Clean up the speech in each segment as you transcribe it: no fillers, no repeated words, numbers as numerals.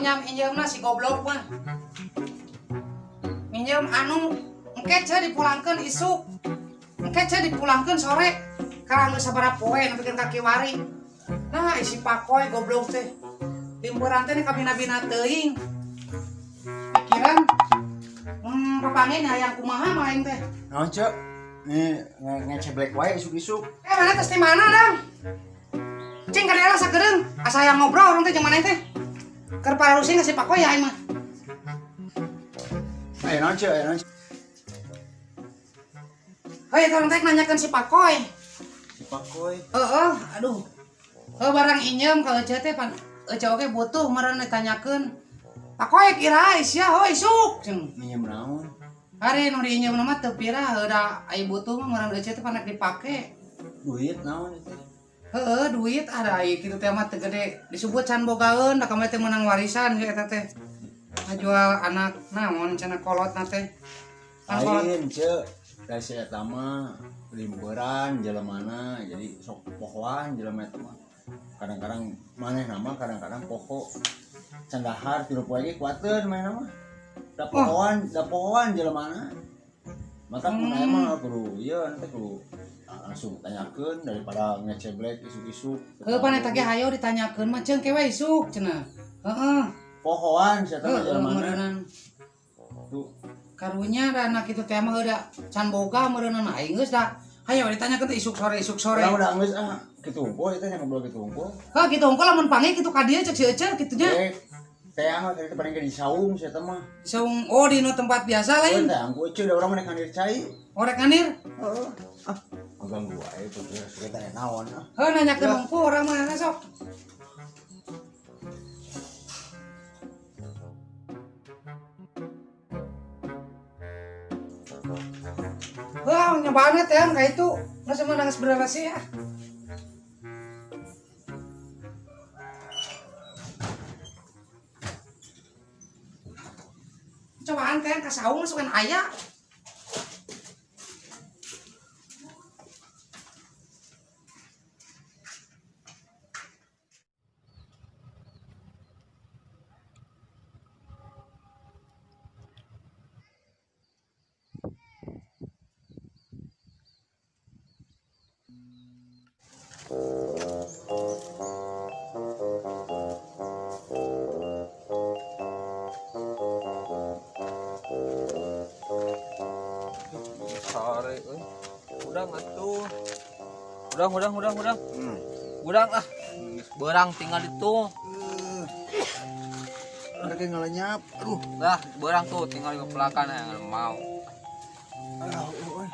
Injam-injamna si goblok mah. Minjem anu engke ce dipulangkeun isuk. Engke ce dipulangkeun sore. Karang geus sabaraha poe nepikeun ka kiwari. Nah, isi pakoy goblok teh. Limpuran teh kabina-bina teuing. Pikiran papanggih hayang kumaha mah aing teh. Naon, Cek? Nih ngeceblek wae isuk-isuk. Eh, mana tes di mana, Dang? Cing ka daerah sakedeung, asa hayang ngobrol urang teh jeung maneh teh. Keur pararusing ka si pakoy aing mah. Ayo naon, Cek? Ayo naon? Cek? Hei, tolong teh nanyakeun si pakoy. Si Pakoy. Heeh, aduh. Heuh barang injem ka ece teh pan ece oge butuh meureun ditanyakeun. Pakoy kira sia heuh isuk jeung. Minjem naon? Ari nu diinjem mah teu pira heuh da ai butuh mah meureun ece teh pan dipake. Duit naon itu? Heeh, duit ada ai kitu teh mah teu gede. Disebut can bogaeun da kamari teh meunang warisan ge eta teh. Ngajual anak naon cenah kolotna teh. Pan kolot. Lain, Cek. Da si eta mah limburan jelemana jadi sok pohoan jelema eta mah. Kadang-kadang maneh nama kadang-kadang poho. Can dahar tilu poe ge kuateun maneh mah. Da pohoan jelemana. Mata mun aya mah kudu ieu nanti kudu langsung tanyakeun daripada ngeceblek isuk-isuk. Heuh pan eta ge hayo ditanyakeun mah ceung ke we isuk cenah. Heeh. Pohoan si eta mah Heeh, jelemana. meureunan. Tuh. Karunya da anak kitu teh mah da can boga meureunan aing geus da. Hayo ditanyakeun teh isuk sore isuk sore. Urang udah geus ah kitu hungkul eta nya ngobrol kitu hungkul. Heuh kitu hungkul lamun panggih kitu ka dieu ceuk si Ece kitu nya. Eh, teh mah tadi paling ge di saung si eta mah. Saung oh di nu tempat biasa lain. Teh angku Ece da urang mah rek nganir cai. Oh rek nganir. Heeh. Ah, ngaganggu wae tuh geus kita naon ah. Heuh nanyakeun hungkul urang mah sok. Wah, nyobaan teh ka itu. Geus mah geus berarasi ah. Cobaan teh ka saung masukan aya. Sore euy. Udang atuh. Udang udang udang udang. Udang ah. Berang tinggal itu. Mereka ngelenyap. Aduh. Lah, berang tuh tinggal di pelakan yang mau. Aduh, euy.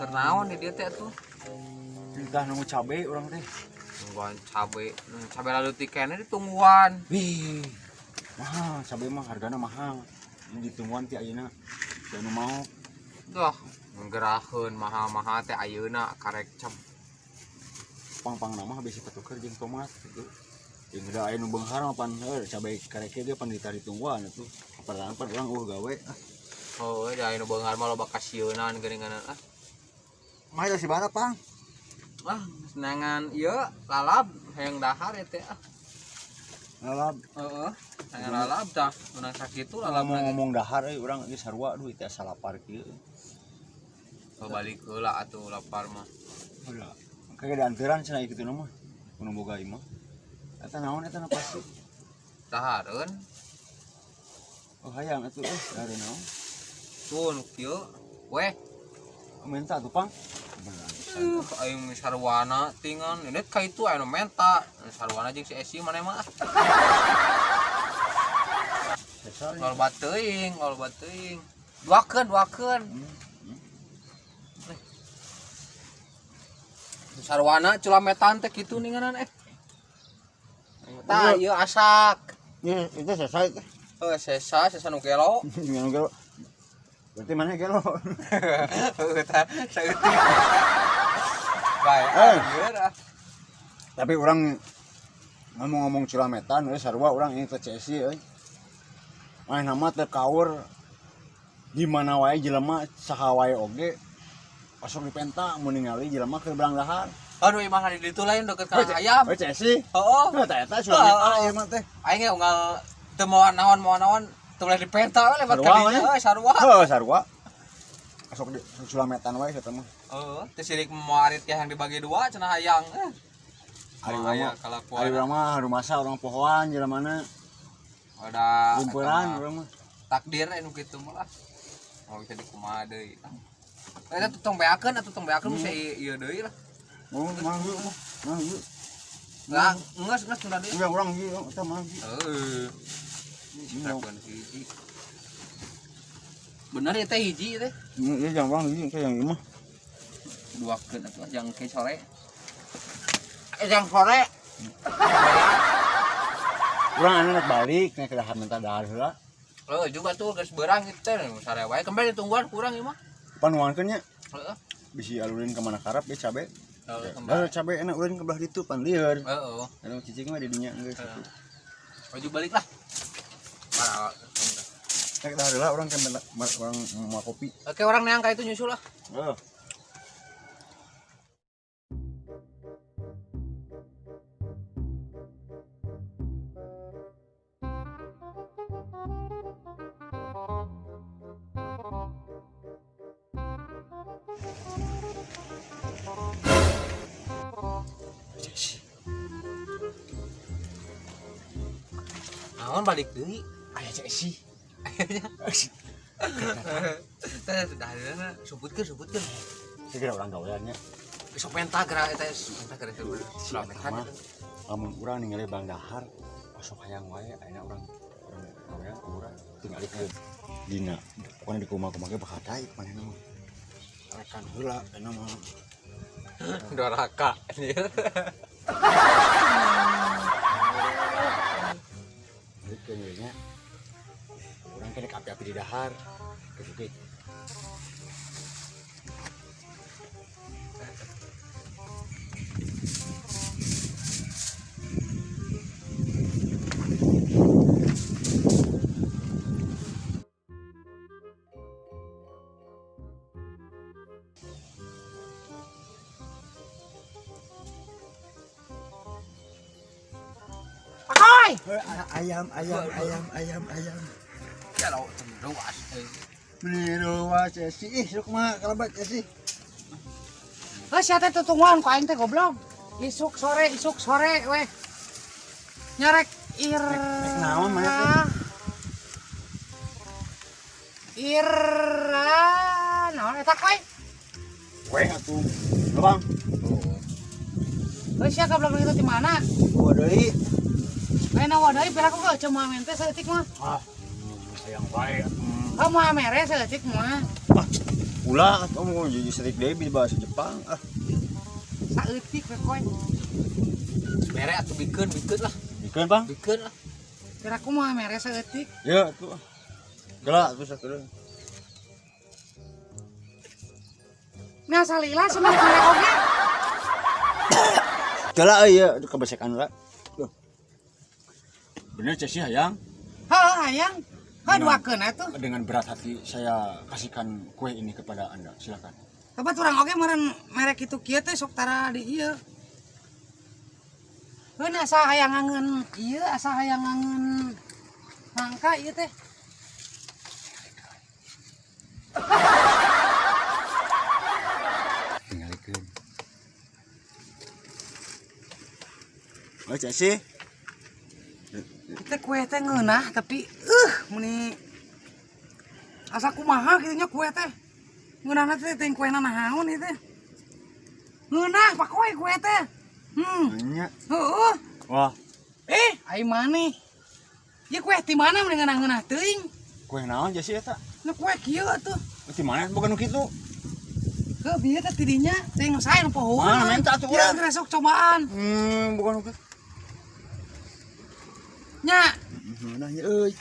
Keur naon di dieu teh atuh? Entah nunggu cabe urang teh. Nungguan cabe. Cabe lalu tikene ditungguan. Wih. Mahal, cabe mah hargana mahal. Ini ditungguan ti ayeuna. Teu nu mau. Duh, nggeraheun mahal-mahal teh ayeuna karek cem. Pang-pang nama habis dipatuker jeung tomat gitu. Jeung da aya nu beunghar mah pan heuh cabe karek ge pan ditari tungguan atuh. Padahal pan urang eueuh gawe. Oh, da aya nu beunghar mah loba kasieunan geuningan ah. Mah eta si bana pang. Ah, senangan ieu lalab hayang dahar ya teh ah. Lalab. Heeh, hayang lalab tah, menang sakitu lalab Ngomong-ngomong dahar euy urang geus sarua duh teh asa lapar kieu. Oh, balik heula atuh lapar mah. Udah. Kayak dianteran cenah kitu mah. Kudu boga imah. Eta naon eta na pasti. Dahareun. Oh hayang atuh euy dahareun naon. Tuh nu kieu. Weh, Minta atuh pang. Aing sarwana tingan. Ini ka itu aya nu menta. Sarwana jeung si Esi maneh mah. Loba teuing, loba teuing. Duakeun, duakeun. Sarwana culametan teh kitu ninganan eh. Tah ieu asak. Ieu itu sesa itu. Heuh, sesa, sesa nu gelo. Nu gelo. Berarti mana gelo? Heuh, tah saeutik. Bae, anjir ah. Tapi orang ngomong-ngomong culametan euy sarua urang ini teh cesi euy. Mah nama teh kaur di mana wae jelema saha wae oge osok dipenta mun ningali jelema keur berang dahar. Aduh, imah di ditu lain deket ka ayam. Oh, cesi. Heeh. Heuh, tah eta culametan ieu mah teh. Aing ge unggal Teu mawa naon teu boleh dipenta we lewat ka dinya euy sarua. Heuh sarua. Sok di sulametan wae eta mah. Heeh, teu sirik moal arit yang dibagi dua cenah hayang. Ari urang mah. Ari urang mah rumasa urang pohoan jelemana. Ada limpuran urang mah. Takdir anu kitu mah lah. Mau jadi kumaha deui. Eta tong beakeun atuh tong beakeun bisa ieu deui lah. Oh, mah ieu mah. Mah ieu. Lah, geus geus tunda deui. Urang ieu eta mah. Heeh. Hiji. Bener ya teh hiji teh. Ieu jang urang hiji teh yang ieu mah. Duakeun atuh jang ke sore. Jang sore. Urang anu rek balik nek dahar minta dahar heula. Heuh, juga tuh geus beurang kitu teh sare wae kembali ditungguan kurang ieu mah. Panuankeun nya. Heeh. Bisi alurin ka mana karep ge cabe. Heeh, kembali. Cabe enak ulin ke belah ditu pan lieur. Heeh. Anu cicing mah di dinya geus kitu. Maju balik lah. Rek dahar heula urang ke urang mau kopi. Oke, urang neang ka itu nyusul lah. Heeh. Naon balik deui? Aya cek sih. Teh sudah sebutkeun. Kira urang gaweannya. Sok menta geura eta menta geura sulametan. Lamun urang ningali Bang Dahar, osok hayang wae ayeuna urang gawean urang tingalikeun. Dina pokona di kumaha-kumaha ge bakal daek manehna mah. Rekan heula ayeuna mah. Doraka anjir. Balikeun we nya. Urang kene api-api di dahar. Kitu. Ayam ayam ayam ayam ayam. Ya lo ruas. Beli ruas sih, ih sok mah kalebat sih. Heuh sia teh tutungguan ku aing teh goblok. Isuk sore weh. Nyarek ir. Rek naon maneh teh? Ira naon eta koy? Weh atuh. Bang. Heuh sia goblok itu di mana? Gua deui. Ayeuna wadah pira ku cuma mente saeutik mah. Ah, sayang wae atuh. Ah moal mere saeutik mah. Ah, ulah atuh mau jadi serik deui bahasa Jepang ah. Saeutik we koy. Mere atuh bikeun lah. Bikeun, Bang? Bikeun lah. Pira ku moal mere saeutik. Ya atuh. Geura atuh sakedeung. Nya salila semenit mere oge. Geura euy ieu kebesekan heula. Bener cek sih hayang. Heuh hayang. Heuh duakeun atuh. Dengan berat hati saya kasihkan kue ini kepada Anda. Silakan. Tapi urang oge meureun mere kitu kieu teh sok tara di ieu. Heuh asa hayang ngangeun ieu, asa hayang ngangeun nangka ieu teh. Tingalikeun. Oh cek sih. Teh kue teh ngeunah tapi meni asa kumaha kitu nya kue teh. Ngeunahna teh teh kuena naon ieu teh. Ngeunah pakoy kue teh. Nya. Heueuh. Wah. Ai maneh. Ieu kue ti mana meni ngeunah-ngeunah teuing? Kue naon jasi eta? Nu kue kieu atuh. Ti mana boga nu kitu? Heuh bieu teh ti dinya teh nu sae nu pohoan. Mana menta atuh urang. Ieu sok cobaan. Bukan nu kitu. Nya. Ngeunah nya euy.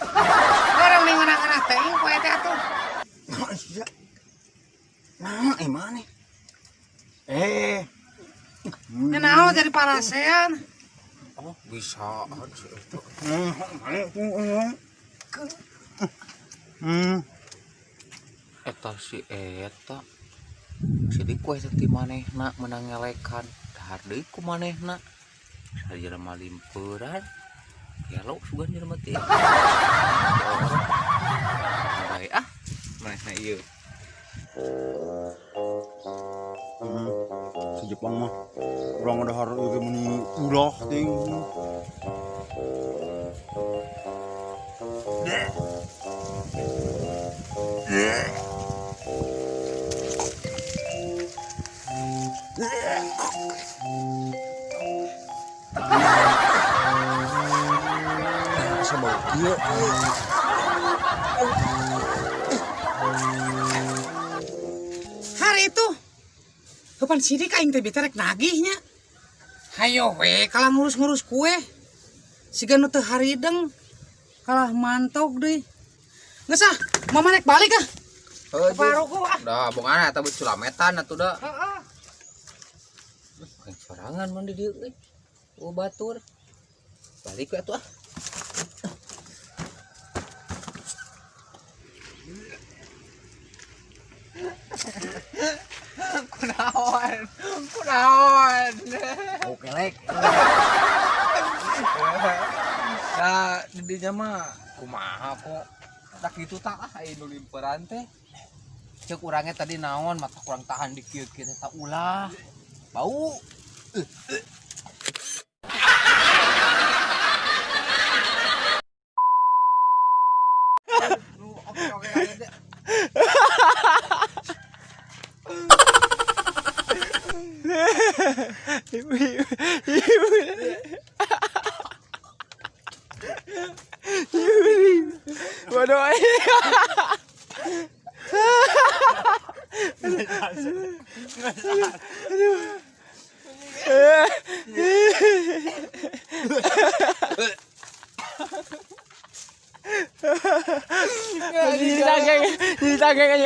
Urang meni ngeunah-ngeunah teuing kue teh atuh. Nah, maneh? Nya naon jadi parasean? Oh, bisa. Eta si eta. Jadi kue teh ti manehna meunang ngelekan. Dahar deui ku manehna. Sajelema limpuran. Gelo sugan jelema teh. Bae ah. Manehna ieu. Si Jepang mah urang dahar ieu meuni ulah ting. Asa bau kieu. Hari itu kapan sidik aing teh bita rek nagihnya. Hayo we kalah ngurus-ngurus kue. Siga nu teu harideng kalah mantok deui. Geus ah, mama rek balik ah. Heuh, Ke Paroko ah. Dah bongana eta beut sulametan atuh da. Heeh. Aing sorangan mun di dieu euy. Oh batur. Balik we atuh ah. Kunaon? Kunaon? Oke lek. Nah, didinya mah kumaha kok. Tak gitu tak ah aya nu limperan teh. Cek urangnya tadi naon mata kurang tahan di kieu-kieu teh tak ulah. Bau. Lu oke-oke aja deh. Waduh. Jadi dagang, jadi dagang.